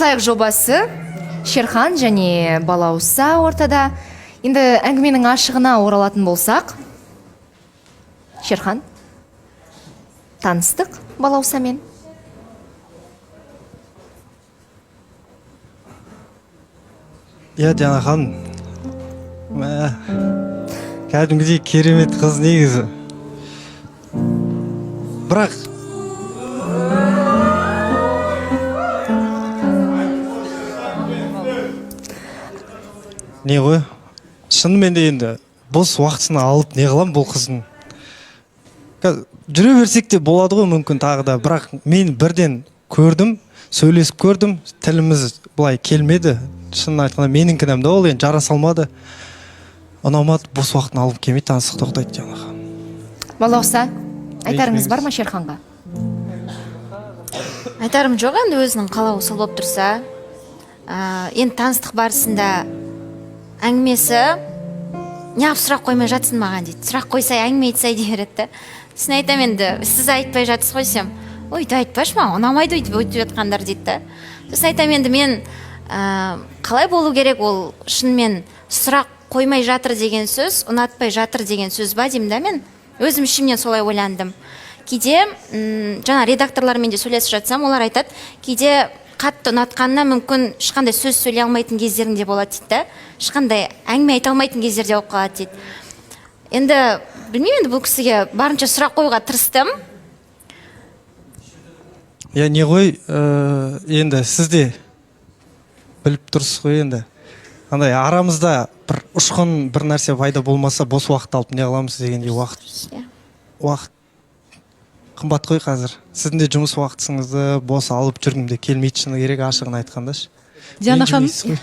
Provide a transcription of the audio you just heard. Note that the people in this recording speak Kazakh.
Қосылайық жобасы, Шерхан және Балауса ортада. Енді әңгіменің ашығына оралатын болсақ, Шерхан, таныстық Балаусамен. Иә, Диана ханым, мә, кәдімгідей керемет қыз негізі. Бірақ не ғой, шынымен де енді бос уақытысын алып не қыламын бұл қыздың? Жүре берсек те болады ғой мүмкін тағы да, бірақ мен бірден көрдім, сөйлесіп көрдім, тіліміз былай келмеді. Шынын айтқанда, менің кінәм да ол, енді жараса алмады, ұнамады. Бос уақытын алып келмейді, таныстық тоқтайды, Диана ханым. Балауса, айтарыңыз бар ма Шерханға? Айтарым жоқ, енді өзінің қалауы сол болып тұрса. Енді таныстық барысында әңгімесі: «Неғып сұрақ қоймай жатсың маған?» – дейді. «Сұрақ қойсай, әңгіме айтсай», – дей береді да. Сосын айтамын: «Енді сіз айтпай жатсыз ғой», – десем, «Өйтіп айтпашы, маған ұнамайды өйтіп өйтіп жатқандар», – дейді да. Сосын айтамын: «Енді мен қалай болу керек? Ол шынымен сұрақ қоймай жатыр деген сөз ұнатпай жатыр деген сөз ба?» – деймін да. Мен өзім ішімнен солай ойландым. Кейде жаңа редакторлармен де сөйлесіп жатсам, олар айтады: «Кейде қатты ұнатқанына мүмкін ешқандай сөз сөйлей алмайтын кездерің де болады», – дейді да, «ешқандай әңгіме айта алмайтын кездер де болып қалады», – дейді. Енді білмеймін, енді бұл кісіге барынша сұрақ қоюға тырыстым. Иә, не ғой, енді сіз де біліп тұрсыз ғой, енді андай арамызда бір ұшқын бір нәрсе пайда болмаса, бос уақыт алып не қыламыз дегендей. Уақыт уақыт қымбат қой қазір. Сіздің де жұмыс уақытыңызды бос алып жүргім де келмейді, шыны керек, ашығын айтқанда ше. Диана ханым. Ренжімейсіз ғой.